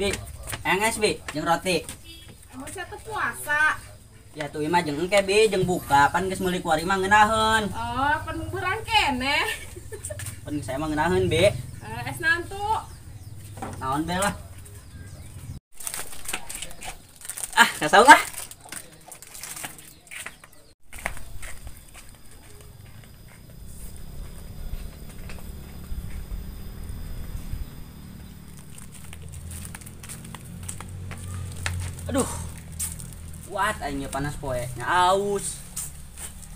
Bi, es bi, jeung roti. Emang saya tuh puasa. Ya tuh imah jeung engke bi, jeung buka pan geus meuli kuari mah ngeunaheun. Oh, pan beurang keneh. Pan geus saya mah ngeunaheun bi. Es nantu. Naon be lah. Ah, kasaung ah. Aduh, kuat aingnya panas poe, nya aus.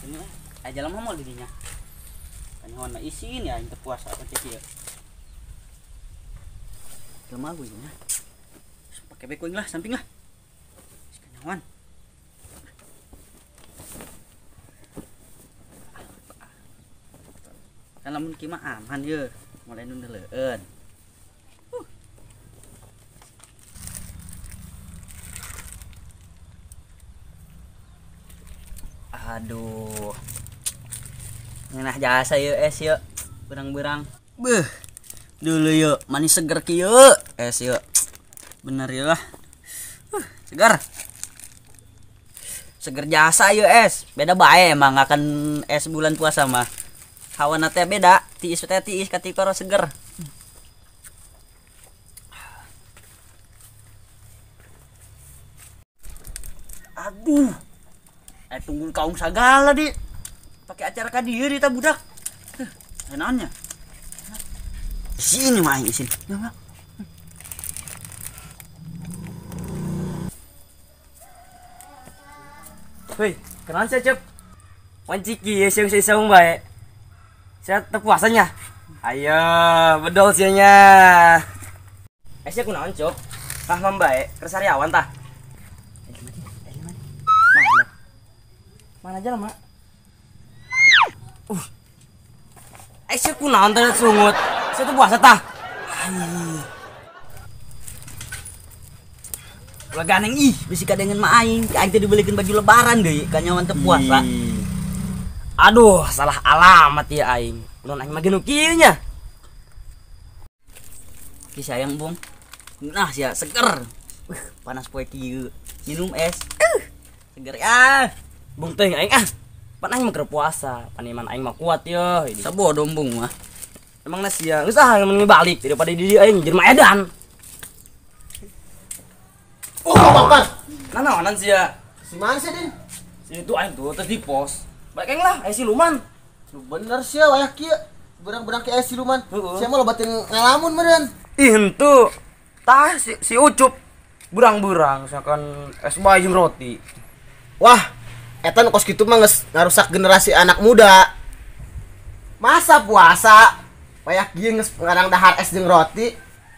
Ini aja lama mau dirinya. Kanyawan mah isin ya aing teu puasa apa cek ieu. Lemah gue nya. Pakai bekuing lah samping lah. Si kanyawan. Kan lamun kieu mah aman ye, mulai nu leueun. Aduh. Ngeunah jasa ieu es ieu. Berang-berang. Beuh. Dulu yeuh, manis seger kieu es ieu. Bener ieu lah. Segar. Seger jasa ieu es. Beda bae emang akan es bulan puasa mah. Hawana teh beda, tiis teh tiis katikoro seger. Aduh. Tunggu kaum sagala di pakai acara ka dieu di ta budak. Enaannya. Sini mah aing isin. Hei, kenalan saya Cep. Wanciki ya siang saya bae. Saya teu puasanya. Ayo, bedol sianya. Sia kunaon, Cep? Tah mambae, keur sariawan tah. Mana aja lah, Mak. Sia kunaon teh sungut. Sia teu puasa tah. Ulah ganeng ih, bisi kadengen mah aing. Aing teh dibelikeun baju lebaran deui, kanyawan teu puasa. Aduh, salah alamat ya aing. Ulun aing mah geunu kieu nya. Ki sayang, Bung. Nah, sia seger. Panas poe kieu. Minum es. Seger ya. Bung teh aing ah. Pan aing mah keur puasa, pan iman aing mah kuat yeuh. Sabodo bung mah. Emang sia geus ah mending balik daripada di dieu aing jelema edan. Oh, bakar. Nanaonan sia? Si mana sih, Din? Si itu aing tuh terus di pos. Balik aing lah, aya siluman. Lu bener sia wayah kieu. Berang-berang ke aya siluman. Sia mah lobatin ngalamun meureun. Ih henteu. Tah si Ucup berang-berang misalkan es bae jeung roti. Wah, eta nu kos kitu mah geus ngarusak generasi anak muda. Masa puasa wayah kieu geus ngarang dahar es jeung roti,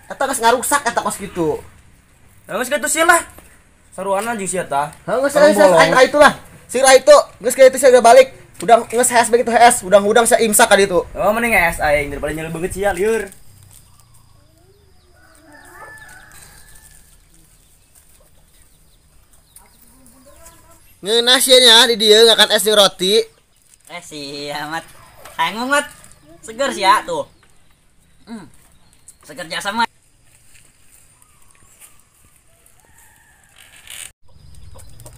eta geus ngarusak eta kos kitu. Geus kitu sih lah. Saruana jeung sia tah. Heuh geus aing ka itu lah. Sira itu geus kitu sia balik. Udang geus hees begitu hees, udang-udang sia imsak ka ditu. Oh mending hees aing daripada nyeleu beungeut sia lieur. Ngeunah sia nya di dieu ngakan es jeung roti. Sia mat. Hayang mat. Seger sia tuh. Seger jasa mah.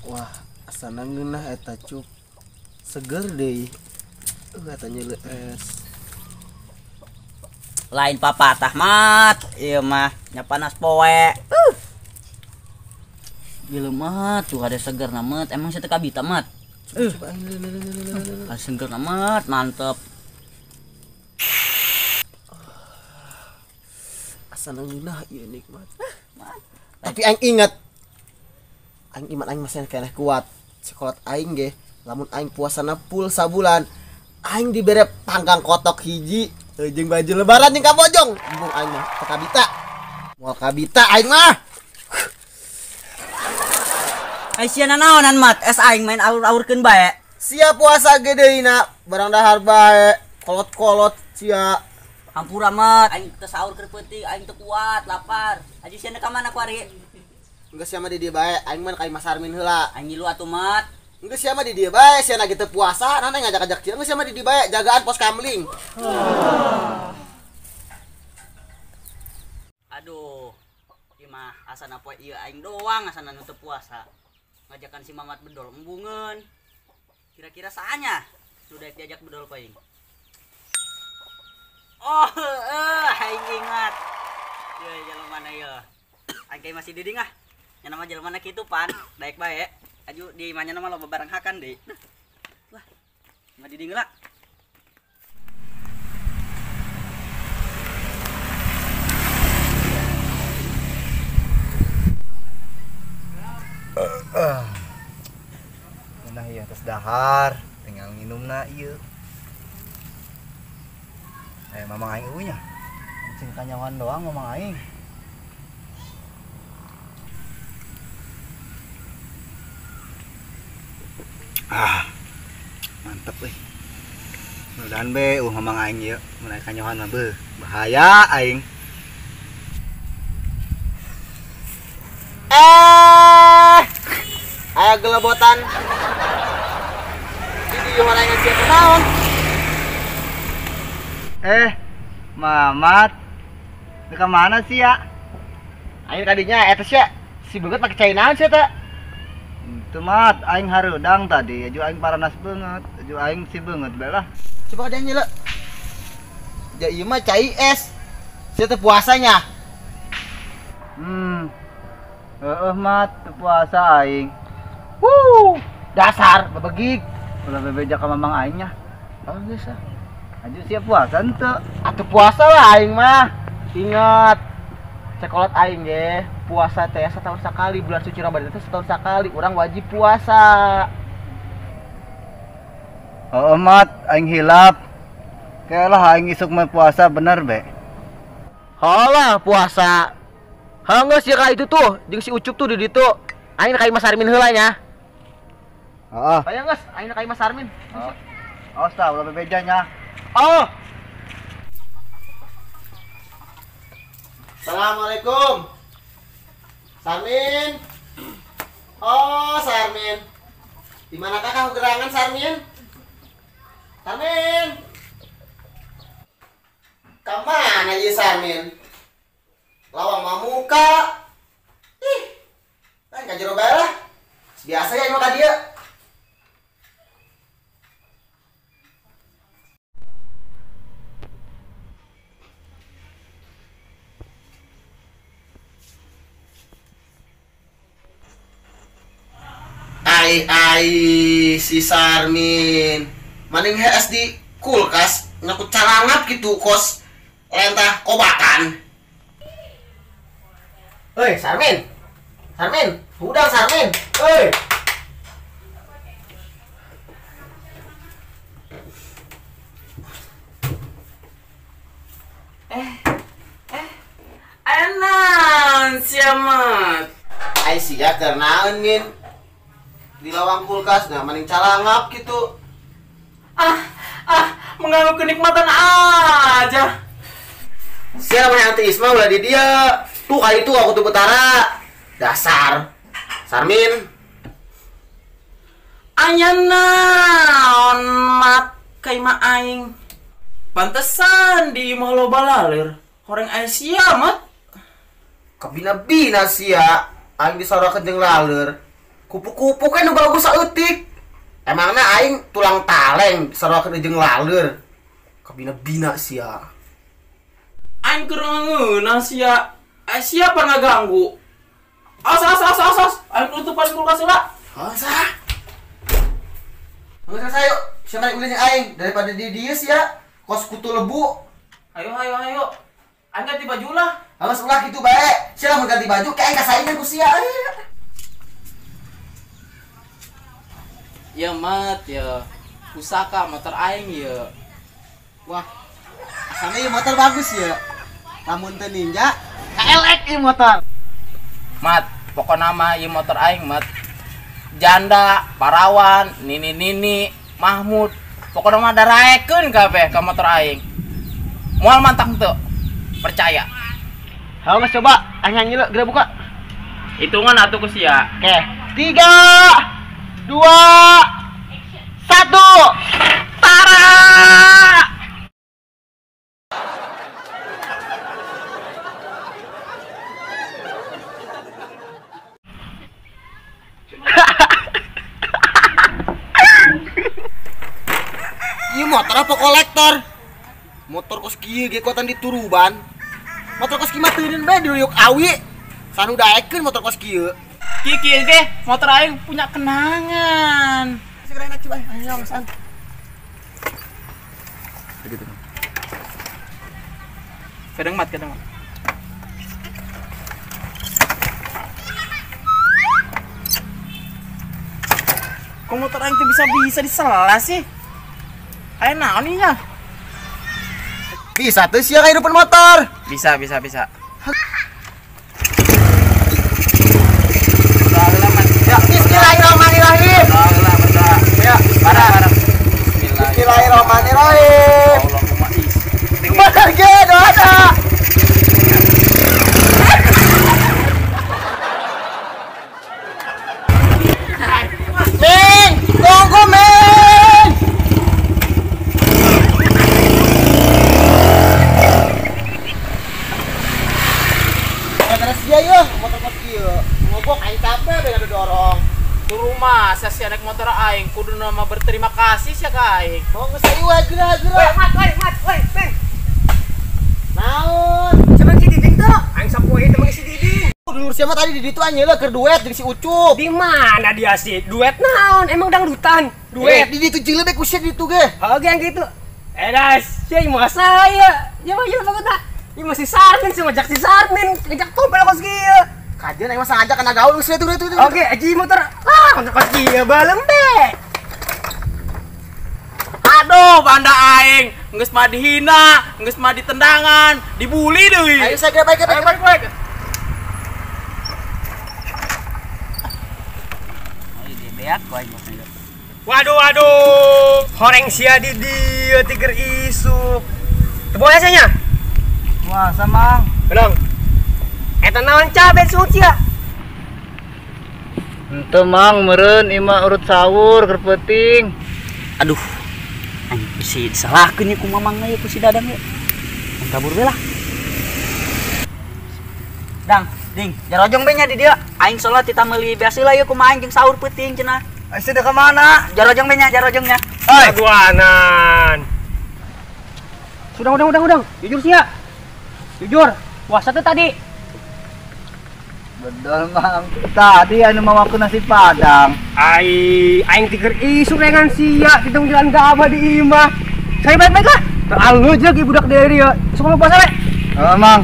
Wah, asana ngeunah eta Cup. Seger deui. Eta nyeuleu es. Lain papatah mat, ieu mah nya panas poe. Gila mat, tuh ada seger namat. Emang saya teu kabita mat. Seger namat, mantep. Asana ngeunah ieu nikmat. Tapi aing ingat. Aing iman aing masih keneh kuat. Sekolah aing ge, lamun aing puasana full sabulan, aing dibere panggang kotok hiji jeung baju lebaran jeung kabojong. Embung aing mah teu kabita. Moal kabita aing mah. Ai sia nanaonan mat, es aing main aur-aurkeun bae. Sia puasa ge deui na, barang dahar bae, kolot-kolot sia. Hampura mat, aing teu sahur keur peuting, aing teu kuat, lapar. Aji sia ka mana kuari? Geus sia mah di dieu bae, aing mah ka Mas Armin heula. Aing ngilu atuh mat. Geus sia mah di dieu bae, sia na gitu puasa, nana ngajak-ajak sia, geus sia mah di dieu bae, jagaan pos kamling. Aduh, mah asana poe ieu aing doang asana nu teu puasa. Ngajakan si Mamat bedol embungeun. Kira-kira saanya nu daek diajak bedol ku aing. Oh, aing ingat. Ieu jelema mana ieu? Aing masih diding ah. Nya nama jelema na kitu pan, daek bae. Aju di imahnya mah loba barang hakan deui. Wah. Mah diding heula. Nah iya atas dahar, tinggal nginumna ieu. Mamang aing eueuh nya. Cing kanyawan doang mamang aing. Ah. Mantep euy. Mudah-mudahan be mamang aing ieu mun aya kanyawan mah beuh, bahaya aing. Aya gelebotan. Di dieu horangan sia naon? Mamat. Ke mana sih ya? Aing tadinya eta sia si beungeut pake cai naon sia teh? Teu mat, aing hareudang tadi, aju aing paranas beungeut, aju aing si beungeut bae lah. Coba ka dieu nyela. Ja ieu mah cai es. Sia teh puasanya. Heeh mat, teu puasa aing. Wuh, dasar bebegig. Ulah bebeja ka mamang aing nya. Oh geus ah. Aju siap puasa henteu? Atuh puasa lah aing mah. Ingat. Sekolah aing ge puasa teh setahun sekali, bulan suci Ramadan teh setahun sekali, urang wajib puasa. Oh mat, aing hilap. Kayalah aing isuk mah puasa bener be. Halah puasa. Heuh geus ya ka itu tuh, jeung si Ucup tuh di ditu. Aing ka Mas Armin heula nya. Heeh. Aya geus, aing ka Mas Armin. Awas tah ulah bebeja nya. Oh. Assalamualaikum. Sarmin. Oh, Sarmin. Di manakah kau gerangan, Sarmin? Sarmin. Kemana ya Sarmin? Lawang mamuka. Ih. Kan ka jero bae lah. Biasa ya mah ka dieu. Ai ai si Sarmin. Maning hees di kulkas ngaku calangap gitu kos lentah kobakan. Hei Sarmin. Sarmin, udah Sarmin. Hei. Enak siamat. Ai sia keur naon min? Di lawang kulkas nah maning calangap gitu. Ah, mengganggu kenikmatan aja. Sia namanya anti Isma ulah di dia. Tuh kali itu aku tuh betara. Dasar Sarmin. Aya naon mat kaima aing. Pantesan di imah loba lalir. Horeng aya sia mat. Kabina-bina sia aing disorakeun jeung laler. Kupu-kupu kan nu bagus saeutik. Emangna aing tulang taleng disorakeun jeung laler. Kabina-bina sia. Aing keur ngeunah sia. Sia apa ngaganggu? Awas awas awas awas, awas. Aing nutupan kulkas heula. Heuh sah. Geus ayo, sia balik ulin aing daripada di dieu sia kos kutu lebu. Ayo ayo ayo. Aing ganti baju lah. Awas ulah kitu bae. Sia lamun ganti baju kayak aing kasaingan ku sia. Ya mat ya. Pusaka motor aing ya. Wah. Asana ieu motor bagus ya. Lamun teu ninja, KLX ieu motor. Mat, pokona mah ieu motor aing mat. Janda, parawan, nini-nini, Mahmud. Pokona mah daraekeun kabeh ka motor aing. Moal mantap teu. Percaya. Hayu geus coba, aing nyanyi leu, geura buka. Hitungan atuh ku sia. Oke. 3 2 1. Tara! Motor apa kolektor? Motor kos kieu ge kuatan dituruban. Motor kos kieu mah teureun bae diruyuk awi. Sanu daekeun motor kos kieu. Kieu ge motor aing punya kenangan. Segera enak coba ayo san. Begitu. Kadang mat, kadang mat. Kok motor aing tuh bisa disela sih? Ayo naon nya? Bisa tuh sia kehidupan motor. Bisa. Ya, bismillahirrahmanirrahim. Berdoa. Ya, bareng. Bismillahirrahmanirrahim. Allahumma is. Bener ge doa. Ming, tunggu Ming. Terus dia ya, motor kos kieu. Ngobok aing capek be dorong. Turu mah sia sia naik motor aing kudu nama berterima kasih sia ka aing. Oh geus ayu geura. Woi, mat, woi, Ming. Naon? Coba si Diding tuh. Aing sapoe teh si Diding. Dulur sia mah tadi di ditu anjeun keur duet jeung si Ucup. Di mana dia sih? Duet naon? Emang dangdutan? Duet. Di ditu jeung leubeuk ku sia di ditu ge. Heuh ge yang gitu. Eh guys, sia mah saya. Ya mah ieu banget tak. Ieu masih Sarmin sih ngajak si Sarmin, ngajak tompel kos kieu. Kajian aing mah sengaja kena gaul geus itu. Oke, aji motor. Ah, motor kos kieu balem be. Aduh, banda aing geus mah dihina, geus mah ditendangan, dibully deui. Ayo segera baik. Ayo dibeak ku aing mah. Waduh. Horeng sia di dieu tiger isuk. Teu boleh nya? Puasa, Mang. Benong. Eta naon cabe suci ya? Henteu, Mang, meureun ieu mah urut sahur keur peuting. Aduh. Anjing bisi disalahkeun ieu ku mamang ieu ku si Dadang ieu. Kabur we lah. Dang, ding, jarojong be nya di dieu. Aing salat tita meuli biasa lah ieu kumaha aing jeung sahur peuting cenah. Aing sudah ka mana? Jarojong be nya, jarojongnya. Hoi. Aduanan. Sudah, udah. Jujur sia. Jujur, puasa tuh tadi. Bedol, Mang. Tadi anu mau aku nasi padang. Ai, aing tiker isu rengan sia hitung jalan gabah di imah. Saya baik-baik lah. Terlalu aja budak dari ya. Sok mau puasa le. Heeh, Mang.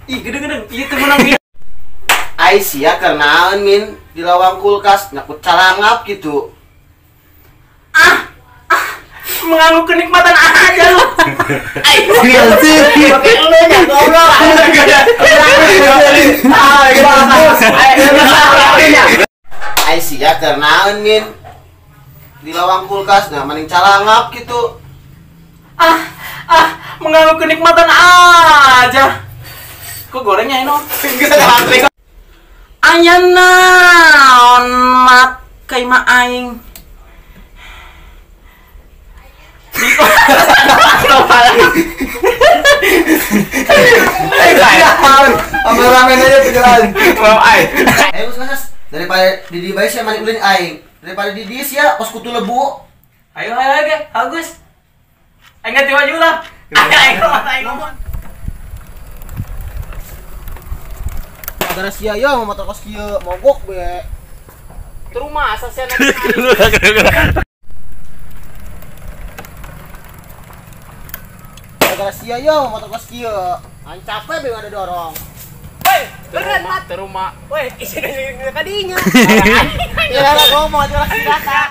Ih, gedeng-gedeng. Ieu teu meunang ieu. Ai sia keur naon Min di lawang kulkas nyakut calangap gitu. Ah, mengganggu kenikmatan aja lu. Ai, pakai lu nya goblok. Ai sia keur naon Min di lawang kulkas nah mending calangap gitu. Ah, mengganggu kenikmatan aja. Kok gorengnya ini? Aya naon mat ka imah aing. Ramen aja jalan. Mau aing. Ayo Mas, daripada Didi bae sia mani ulin aing. Daripada Didi sia kos kutu lebu. Ayo ayo ge, Agus. Aing ganti baju lah. Aing ngomong. Gara sia ya motor kos kieu mogok be. Terus masa sia naik. Gara sia ya motor kos kieu. Aing capek be ada dorong. Woi, beneran mat terumah. Woi, isina kadinya. Ya ngomong aja lah.